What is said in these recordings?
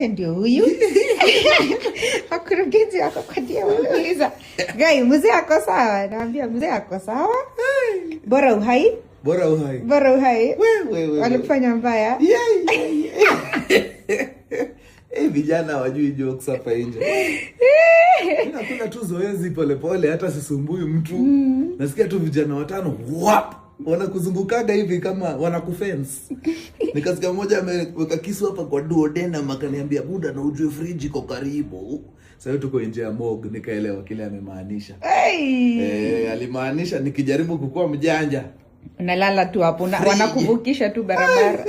Ndio huyu wakurugenzi wako kwa DM wanauliza, "Gai, mzee ako sawa?" Naambia, "Mzee ako sawa, bora uhai." Bora uhai. Bora uhai. We, we, we, we. Walikufanya mbaya. Yeah. Eh, vijana wajui jokes hapa nje. Mimi nakula tu zoezi polepole, hata sisumbui mtu. Nasikia tu vijana watano wap wanakuzungukaga hivi kama wanakufence. Nikasikia mmoja ameweka kisu hapa kwa duodenum, akaniambia, "Buda, na ujue friji iko karibu." Sasa tuko nje ya morgue, nikaelewa kile amemaanisha. Hey. Eh, alimaanisha nikijaribu kukuwa mjanja, Unalala tu hapo Friji. Wanakuvukisha tu barabara.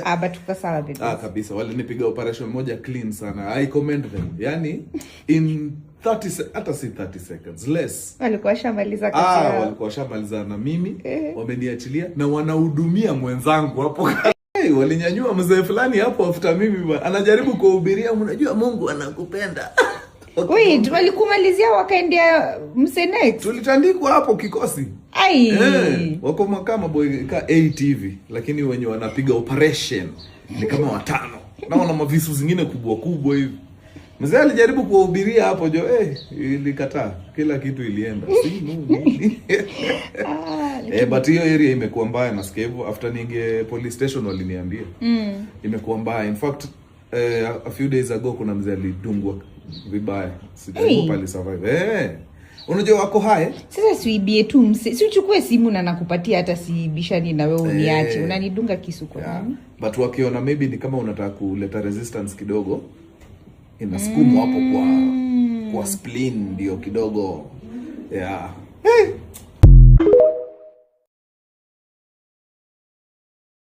Ah, but tuko sawa, baby. Ah, kabisa, walinipiga operation moja clean sana. I commend them. Yani in 30 hata si 30 seconds, less. Walikuwa washamaliza kazi Ah, yao. walikuwa washamalizana na mimi, Eh. wameniachilia na wanahudumia mwenzangu hapo. Hey, walinyanyua mzee fulani hapo after mimi bwana. Anajaribu kuhubiria, "Mnajua Mungu anakupenda." Wait, walikumalizia wakaendea mse next? Tulitandikwa hapo kikosi. Ai. Eh, wako kama boy ka 8 hivi, lakini wenye wanapiga operation ni kama watano. Na wana mavisu zingine kubwa kubwa hivi. Mzee alijaribu kuwahubiria hapo jo, eh, ilikataa. Kila kitu ilienda. Simu nini. Ah, Eh, but hiyo area imekuwa mbaya, nasikia hivyo after niingie police station waliniambia. Imekuwa mbaya. In fact, eh, a few days ago kuna mzee alidungwa vibaya. Sijui Hey. hey. Survive. Eh. Unajua wako hai. Sasa siuibie tu mse, si uchukue simu na nakupatia, hata sibishani na wewe, uniache. Eh. Unanidunga kisu kwa nini? But wakiona maybe ni kama unataka kuleta resistance kidogo, inasukumwa hapo kwa spleen ndio kidogo. Yeah. Hey,